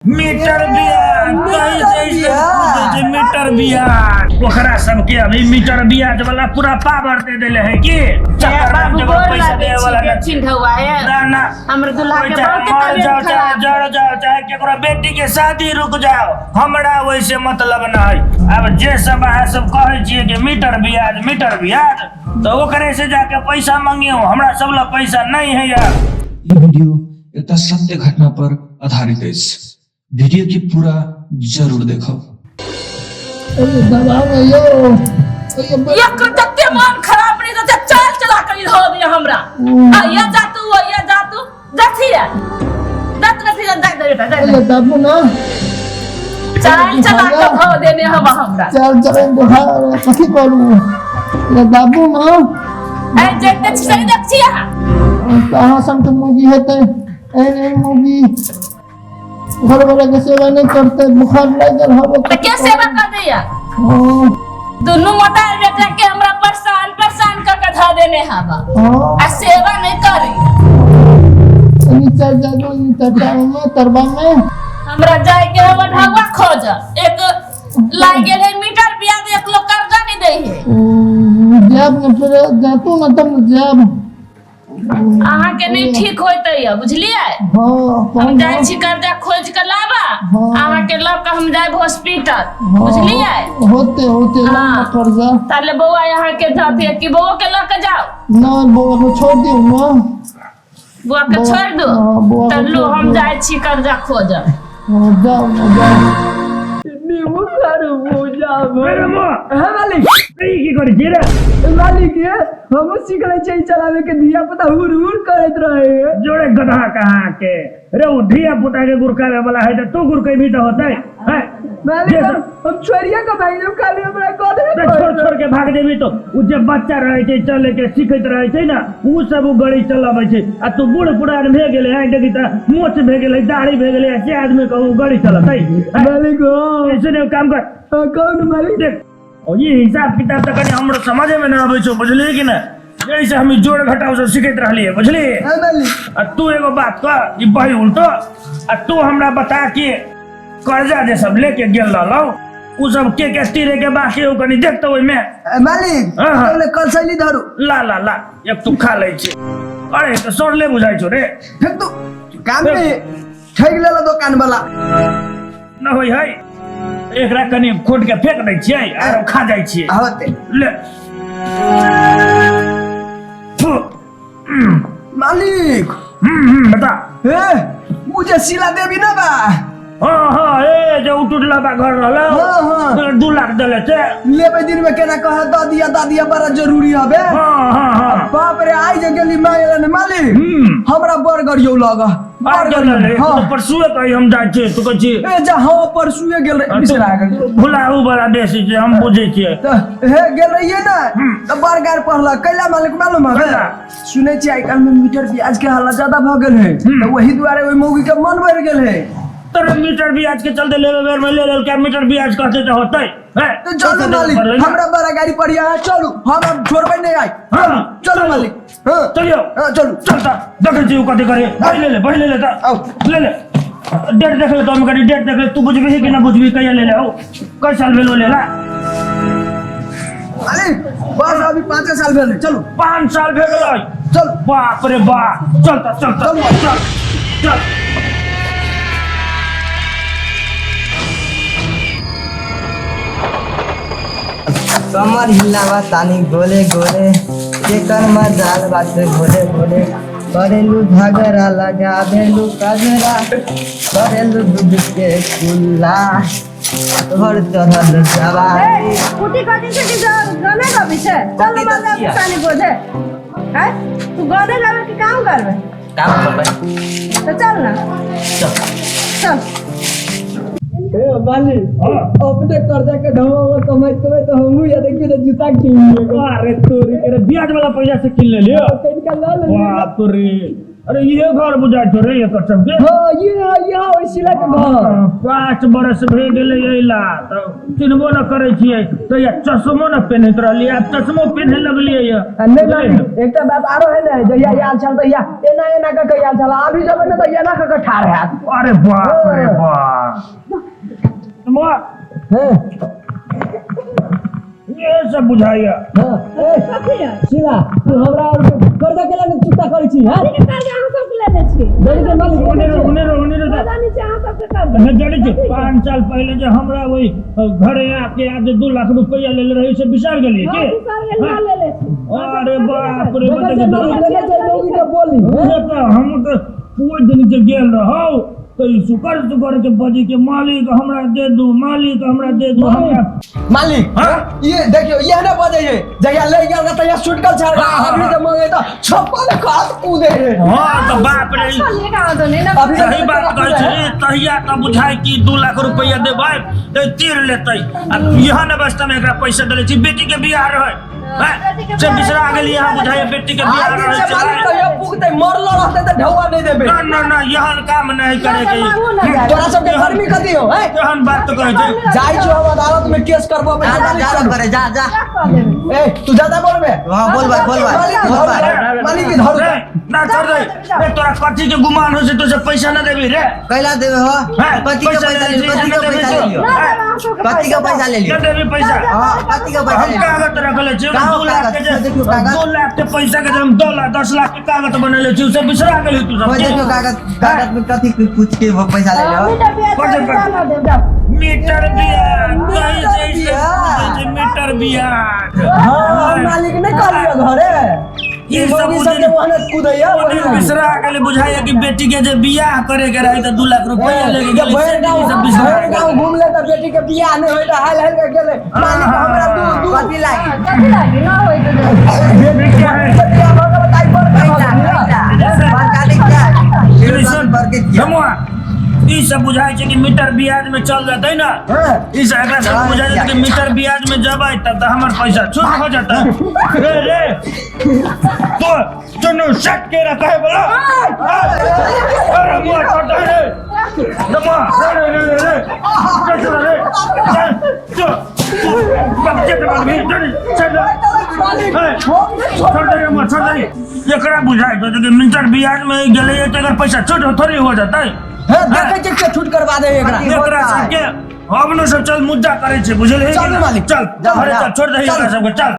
Metre ब्याज कहै छै मीटर से ब्याज। पूछै छै मीटर ब्याज ओकरा सबके अभी मीटर ब्याज वाला पूरा पावर दे देले है की चक्कर में बाबू जब गोर पैसा लागै देवे छी वाला ना देखथिन ढौआ हे ना ना हमर दूल्हा के चाहे बहुत मर तबियत जाओ चाहे खराब जड़ जाओ चाहे केकरो बेटी के शादी रुक जाओ हमरा वैसे मतलब ना है अब जे सब अहाँ सब कहै छियै कि मीटर ब्याज मीटर ब्याज तऽ ओकरे से जाके पैसा मंगियो हमरा सब लग पैसा नहीं है यार। ई वीडियो एकटा सत्य घटना पर आधारित अछि। वीडियो के पूरा जरूर देखब। एक जते मन खराब नहीं तो चाल चला कर हो दिया हमरा आइया जा तू आइया जा तू जाथी रे दत रथी जा दे बेटा जा अरे दाबू ना चाल चला के हो देने हम हमरा चाल चलन बुखार कथी करू ये दाबू ना ए जेते छी सही देख छी अहाँ अहाँ संग मुगी हेतै एहन एहन मुगी घर वाला के सेवा नहीं करते बुखार लागि गेल हवे त के सेवा कर दैया हाँ दुनू मोटा बेटा के हमरा परेशान परेशान कर के धऽ देने हवा हाँ आ सेवा नहीं करी नीचा जादू नीचा में तरबा में हमरा जाय के हवा ढावा खोज एक लाग गेल है मीटर ब्याज एक लोग कर्जा नहीं दै है जाब न फिर जातू न तब न जाब अहाँ के नहीं ठीक होते है बुझलिए हाँ हम जाइ छी कर्जा खोज के लाबा हाँ। अहाँ के लऽ के हम जायब हॉस्पिटल बुझलिए होते होते हाँ। कर्जा ताले बौआ यहाँ के जाते कि बौआ के लऽ के जाओ ना बौआ को छोड़ दियो ना बौआ के छोड़ दो हाँ, बौआ के तब लो छोड़ हम दो। जाइ छी कर्जा खोज हाँ, जाओ ना जाओ नींबू खरबूजा अरे माँ, हाँ मालिक ई की करै छी रे मालिक ये हमहूँ सीख ले छियै चलावे के धिया पुता हुर हुर करैत रहे है जोड़े गधा कहाँ के रे उ धिया पुता के गुरकावे वाला है त तू गुरकेबी त होतै हैं मालिक जे हम छोड़िए के भाग जाब खाली हमरा कह देबे त छोड़ छोड़ के भाग जेबी तो उ जे बच्चा रहै छै चले के सीखैत रहै छै ने उ सब उ गड़ी चलाबै छै आ तू बूढ़ पुरान भे गेलै हैं देखी त मोछ भे गेलै दाढ़ी भे गेलै से आदमी कहू गड़ी चलतै हैं? मालिक हो ऐसे नहीं काम कर हाँ, कौन मालिक देख और ये हिसाब किताब तऽ कनि हमरो समझे में ना आबै छौ बुझलियै कि ना जैसे हम ई जोड़ घटाव सब सीखैत रहलियै बुझलियै हाँ मालिक आ तू एगो बात कह ई बही उल्टो आ तू हमरा बता कि कर्जा जे सब लेके गेल रहलौ उ सब के के तीरे के बाकी हो कनि देख तऽ ओहिमे ए, मालिक हाँ, हाँ। तोले कल शैली धरू ला ला ला एक तू खा लै छी अरे तऽ सड़ले बुझाइ छौ रे फेंक दू काम नहीं ठग लेला दुकान वाला न होइ है एकरा कनि खोट के फेंक दै छियै आरो खा जाइ छियै होते ले फू, मालिक हम्म, बता ए मुझे शीला देवी ना बा हाँ हाँ ए जे उ टूटला बा घर रहलो हाँ, हाँ। 2 लाख देले छे लेबे दिन में केना कहे द दिया द दिया बड़ा जरूरी हबे हाँ हाँ हाँ बाप रे आई जे गेली मांगे ने मालिक हम्म। हमरा बड़ गरियौ लग आ बड़ गेल गरियौ रे हाँ तो परसुए कही हम जाइ छियै तू कहै छी ए जा हाँ परसुए गेल रहे बिसरा गेल भुलाउ बड़ा बेसी छै हम बुझै छियै तऽ हे गेल रहिए ने तऽ बड़ गार पढ़लक कैला मालिक मालूम हबे कैला? सुनै छियै आइ काल्हि में मीटर प्याज के हालत ज्यादा भऽ गेल है तऽ वही दुआरे ओहि मौगी के मन बढ़ि गेल है तोरे मीटर ब्याज के चलते लेबे बेर में ले लेलकै मीटर ब्याज कहते तऽ होतै हैं? तऽ चलू मालिक हमरा बड़ा गाड़ी पड़िया है चलू हम अब छोड़बै नहीं आई हाँ, चलू मालिक हाँ चलियो हाँ चलू चल तऽ देखै छी ओ कथी करे बहि ले ले बहि ले ले तऽ आउ। ले ले डेट देख ले तो हम कनी डेट देख ले तू बुझबिही कि ना बुझबिही कहिया ले ले हो कई साल भेलो लेला मालिक बस अभी 5 साल भेल चलू 5 साल भे गेलै चलू बाप रे बाप चल तऽ चल तऽ चल चल कमर हिलावा तानी गोले गोले केकर मजाल बाटे गोले गोले करेलू झगड़ा लगावेलू कजरा करेलू दूध के कुल्ला तोहर चढ़ल जवानी कुटी कथी छै कि गाने गाबै छै चल कथी माल तऽ छियै? किसानी बोझे हैं तू गाने गाबै के काम करबे काम करबै तऽ चल ना चल चल ए मालिक हाँ। अपने कर्जा के ढवा हुआ कमाई कमाई तो हमहू या देखिए ना जूता कीन लिएगा अरे तोरी के रे ब्याज वाला पैसा से किन ले लियो तनिका लऽ लेलियै बाप रे अरे ये घर बुझाइ छौ रे एकर सबके हाँ ये ये ओहि शिला के घर 5 बरस भए गेलै अइला तऽ चिन्हबो न करै छियै तऽ या चश्मो न पेन्हैत रहलियै आब चश्मो पेन्हे लगलियै ये आ नहि मालिक एकटा बात आरो है ने जहिया आयल छल तहिया एना एना कऽ के आयल छल अभी जेबै ने तऽ एना कऽ के ठाढ़ हैत अरे बाप रे बाप हैं ये सब बुझाइया। हां ए कथी है? शीला, तू हमरा और कर्जा केला ने चुकता करै छी? हैं, कथी के कर्जा अहाँ सबके लेने छी? गरीब के मालिक होने रहो, होने रहो, होने रहो। जानै छी अहाँ सबके कर्जा। नहि जानै छी, 5 साल पहिले जे हमरा ओहि घरे आके आज 2 लाख रुपया लेले रही से बिसर गेलियै हाँ, की? बिसर गेल ना लेले छी। अरे बाप रे। देखै छै मालिक, देखै छै मौगी के बोली, हैं? उहे तऽ हम तऽ कोइ दिन जे गेल रहौ तऽ ई सुकर सुकर के बजी के मालिक हमरा दे दू, मालिक हमरा दे दू, हमरा मालिक, हाँ? ये देखियो, ये ना बजै है, जहिया ले गेल रह तहिया सुटकल छल। हाँ, अभी हाँ। जे मांगे तऽ छप्पन खास कूदे है। हाँ तऽ बाप रे। छलियै कहाँ तो नहीं ना। अभी सही बात कहै छी, तहिया तऽ बुझाइ कि 2 लाख रुपया देबै तऽ तीर लेतै आ एहन अवस्था में एकरा पैसा देले छी। बेटी के बियाह रहै, हैं? बेटी के से बियाह बिसरा रहै। गेली यहाँ बुझाइ बेटी के बियाह आइ दिन रहै से मालिक छै। कहियो पुगतै, मरल रहतै तऽ ढौआ नहि देबै। ना ना ना, एहन काम नहीं करे के। मांगू ना जाए। तोरा सबके गर्मी कथी हो, हैं? एहन बात तऽ कहै छै। जाइ छौ हम अदालत में केस करबो। जा जा जा करे, जा जा। क्या कह देबै? ए, तू ज्यादा बोलबे। हाँ, बोल भाई, बोल भाई, मालिक बोल भाई। मालिक की धरू। रे, ना छोड़ दे रे, तोरा कथी के गुमान हो से तो से पैसा ना देबी रे? कैला देबे हो? हैं? कथी के पैसा ले लियो? कथी के पैसा ले लियो? ना देबै अहाँ सबके। कथी के पैसा ले लियो? ना देबी पैसा? हाँ, कथी के पैसा हम ले लियो? कागज रखले छी। कहाँ 2 लाख के कागज? जे देखियौ कागज। 2 लाख के पैसा के जे हम 2 लाख 10 लाख के कागज बनेले छी, से बिसरा गेली तू सब। कोई देखियो कागज, कागज में कथी के पूछ के वो पैसा ले लियो? मीटर बियाज कथी पैसा ना देब, जाओ। मीटर बियाज कहै छै से बियाज। कहै छै मीटर बियाज। हाँ मालिक, नहीं कहलियो घरे ई सब मौगी सब जे ओहने कूदैया ओ वही दिन बिसरा गेलै, बुझाइया कि बेटी के जे बियाह करे के रहे तऽ 2 लाख रुपया लेके जे गेलै। भरि से गाँव ई सब बिसरा भरि गाँव गेलै। घूमले तऽ बेटी के बियाह नहि होय तऽ हाल हाल के गेलै, मालिक हमरा दू दू कथी लागी? कथी लागी ना होई तो जाओ। बेटी के बियाह भऽ गेल तऽ आइ बड़का भऽ कैला गेल ना। कैला बड़का नहीं क्या? कृष्ण, बड़के किया? रमुआ, ई सब बुझाइ छै कि मीटर बियाज में चल जेतै ना। हाँ। ई सब एकरा सब बुझाइ छै कि मीटर बियाज में जबै तब तऽ हमर पैसा छूट हो जेतै। रे रे, तो चुनु सट के रखा है बोला। अरे रमुआ, छोड़ दे रे रमुआ, रे रे रे रे रे, चल रे, चल चल, बच्चे के बाद भी चल चल। मालिक, छोड़ दे रमुआ, छोड़ दे। एकरा बुझाइ छै कि मीटर बियाज में गेलै तऽ एकर पैसा छूट थोड़ी हो जेतै। हे, देखै छियै के छूट करवा दे एकरा। एकरा सबके अपनो सब चल मुद्दा करै छै, बुझलियै? चलू मालिक। चल। जाओ, अरे जाओ। चल, छोड़ दही चल। एकरा सबके, चल।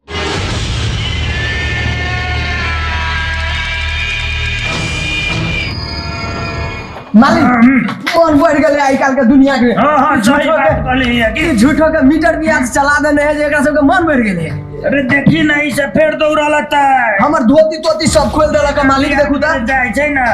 मालिक, मन बढ़ गेलै आइ काल्हि के दुनिया के। हाँ हाँ सही झूठो बात के कहली है कि ई झूठो के मीटर बियाज चला देने है जे एकरा सबके मन बढ़ गेलै। अरे देखी ना, ई सब फेर दौड़ा लगता है। हमर धोती तोती सब खोल देलक मालिक, देखू तऽ। जाइ छै ना।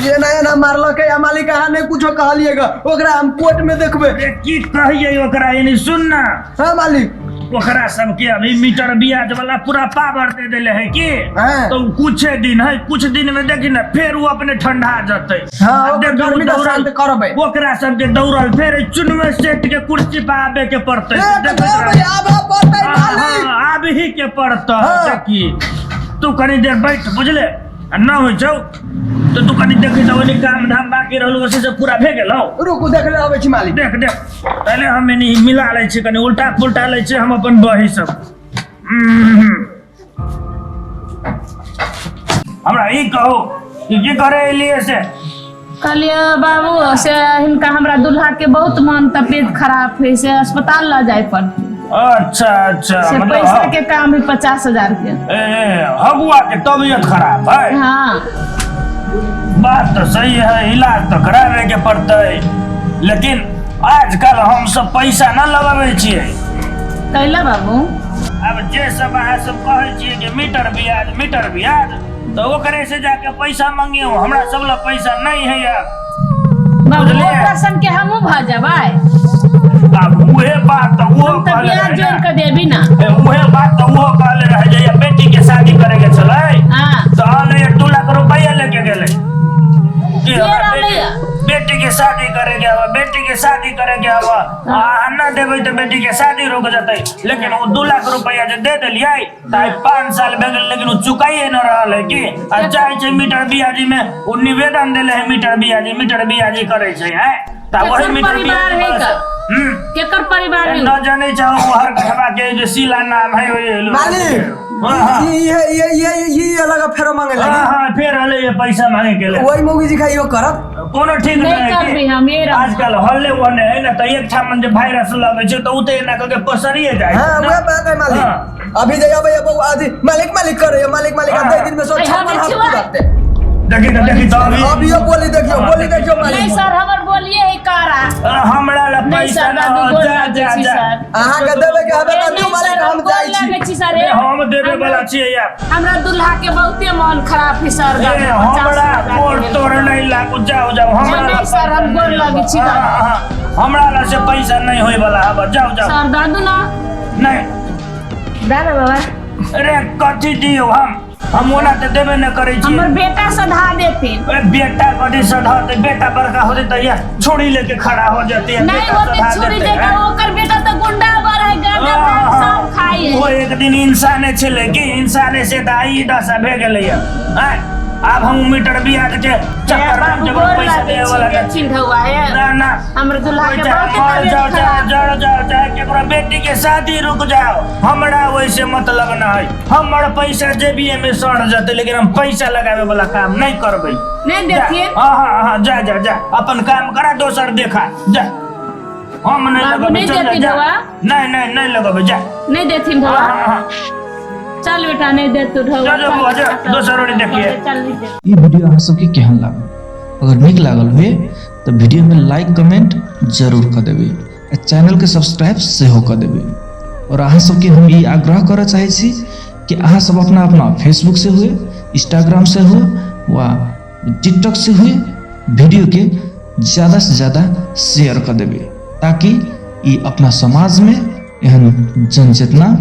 एना एना मारलकै आ मालिक अहाँ नहि कुछो कहलिएगा, ओकरा हम कोर्ट में देखबै। अरे की कहिए ओकरा, यानी सुन ना। हाँ मालिक। ओकरा सबके अभी मीटर ब्याज वाला पूरा पावर दे देले है की। हाँ। तो कुछ दिन है, कुछ दिन में देखी ना, फेर वो अपने ठंडा जतै। हाँ, आ ओकर देखी गर्मी तऽ दौड़ल- शांत करबै। ओकरा सबके दौड़ल फेर चुनवे सेट के कुर्सी पर आबे के पड़तै। ए, तऽ देखैत आबै रह। आबऽ पड़तै हाँ, मालिक। हाँ, आब ही के पड़तै। हाँ। देखी, तू कनी देर बैठ, बुझले? आ न होइ छौ तऽ तू कनी देखी तऽ ओनी काम धाम बाकी रहल, ओसी से पूरा भे गेलौ? रुकू, देख ले अबै छी मालिक। देख देख, पहले हम एनी मिला लै छी, कनी उल्टा पुल्टा लै छी हम अपन बही सब। हमरा ई कहू कि की करे एलियै से? कहलियै बाबू से हिनका, हमरा दूल्हा के बहुत मन तबियत खराब है, से अस्पताल लऽ जाय पड़तै। अच्छा अच्छा। से मतलब पैसा के काम है, 50,000 के। ए, हगुआ के तबियत खराब है? हाँ। बात तो सही है, इलाज तो करावे के पड़तै, लेकिन आजकल हम सब पैसा न लगाबै छियै। कैला बाबू? अब जे सब अहाँ सब कहै छियै कि मीटर ब्याज, मीटर ब्याज, तऽ ओकरे से जाके पैसा मंगियौ, हमरा सब लग पैसा नहीं है यार। बाबू, बुझलियै? ओकरा सन के हमहूँ भऽ जेबै। आब उहे बात तऽ ओहो हम तऽ कहले ब्याज रहै जोड़ ने। कऽ देबी ना। ए, उहे बात तऽ ओहो कहले रहै जे बेटी के शादी करे के छलै तऽ आनले 2 लाख रुपया लेके गेलै कि के हमरा रहलै? बेटी के शादी करे के हवा, बेटी के शादी करे के हवा, आ ना देबै तऽ बेटी के शादी रुक जेतै। लेकिन ओ 2 लाख रुपया जे दे देलियै तऽ आइ 5 साल भए गेल, लेकिन ओ चुकाइए न रहल है की। आ चाहे छै मीटर बियाजी में ओ निवेदन देले है, मीटर बियाजी, मीटर बियाजी करै छै हैं, तऽ वही केकर मीटर परिवार बियाजी है वाला का? केकर परिवार है? न जानै छै ओ हर घरवा के जे शीला नाम है ओहि। मालिक, हाँ, हाँ। ई ये ये ये ये अलग फेरो मांगे हाँ लगी। हाँ, फेर हले ये पैसा मांगे के लिए। वही मौगी जी खाइयो करत। कोनो ठीक नहीं नहीं है करबी हम, ये रहो। आजकल हल्ले ओने है ना तऽ एक ठाम जे वायरस लगै छै तऽ उ तऽ एना कऽ के पसरिए जाइ छै हां ना। वह बात है मालिक। हाँ। अभी जे अबै बउआ अभी मालिक मालिक करे मालिक मालिक, आ हाँ। 10 दिन में सब अरे हम 56 हाथ छुआ। पूरते। देखी तऽ देखी तऽ अभी अभी यो बोली देखियो, बोली देखियो नहीं मालिक। सर, हमर बोलिए है कारा। हमरा लग नहीं पैसा सर, ना दादू हो, गोर जा लागै जा छी जा। सर। अहाँ के देबे के हबे ए, त दियौ नहीं मालिक, सर, हम गोर जाइ छी। लागै छी सर, ए, ए। हम देबे वाला छियै यार। हमरा दूल्हा के बहुते मन खराब है सर। ए, दादू, हमरा 50,000 गोर के तोर नहीं लागू, जाओ जाओ हमरा नहीं लग सर, हम गोर लागै छी हाँ, दादू। हाँ, हमरा लग से पैसा नहीं होय वाला हबे, जाओ जाओ। सर दादू ना। नहीं। दा ना बाबा। अरे कथी दियौ हम ओना तऽ देबे नहि करै छियै। हमर बेटा सधा देथिन। अरे बेटा कथी सधाते, बेटा बड़का होते तऽ यार छुरी लेके खड़ा हो जाते है। नहीं बेटा होते सधा छुरी देते, देकर हैं? ओकर बेटा तो गुंडा बर है, गांजा भांग सब खाई वो है। एक दिन इंसाने छलै कि इंसाने से तऽ आइ ई दशा भए गेलै आँय आब हम मीटर बियाज के चक्कर में बाबू जब गोर पैसा लागै देवे छी, वाला नहीं। देथिन ढौआ हे। ना ना, हमर दूल्हा के चाहे बहुते मर तबियत जाओ चाहे खराब। जड़ जाओ चाहे केकरो बेटी के शादी रुक जाओ, हमरा वैसे मतलब ना है। हमर पैसा जेबीए में सड़ जते लेकिन हम पैसा लगावे वाला काम नहीं करबै। नहीं जा, देथिन? हाँ हाँ हाँ, जा जा जा, अपन काम करा दोसर देखा जा। हम नहीं बाबू लगेबै, नहीं चल जा, देथिन जा। ढौआ? नहीं नहीं नहीं लगेबै, जा। नहीं देथिन हाँ ढौआ? हाँ हाँ। चल बेटा, नहीं दे तू ढौआ। जा, जा, बुआ, जा, दोसर ओरी देखिए। चल नहीं दे। ई वीडियो अहाँ सबके केहन लागल? अगर नीक लागल हुए तऽ वीडियो में लाइक कमेंट जरूर कऽ देबै आ चैनल के सब्सक्राइब सेहो कऽ देबै। और अहाँ सबके हम ई आग्रह करऽ चाहै छी कि अहाँ सब अपना अपना फेसबुक से हुए, इंस्टाग्राम से हुए वा टिकटॉक से हुए वीडियो के ज़्यादा से ज़्यादा शेयर कऽ देबै ताकि ई अपना समाज में एहन जनचेतना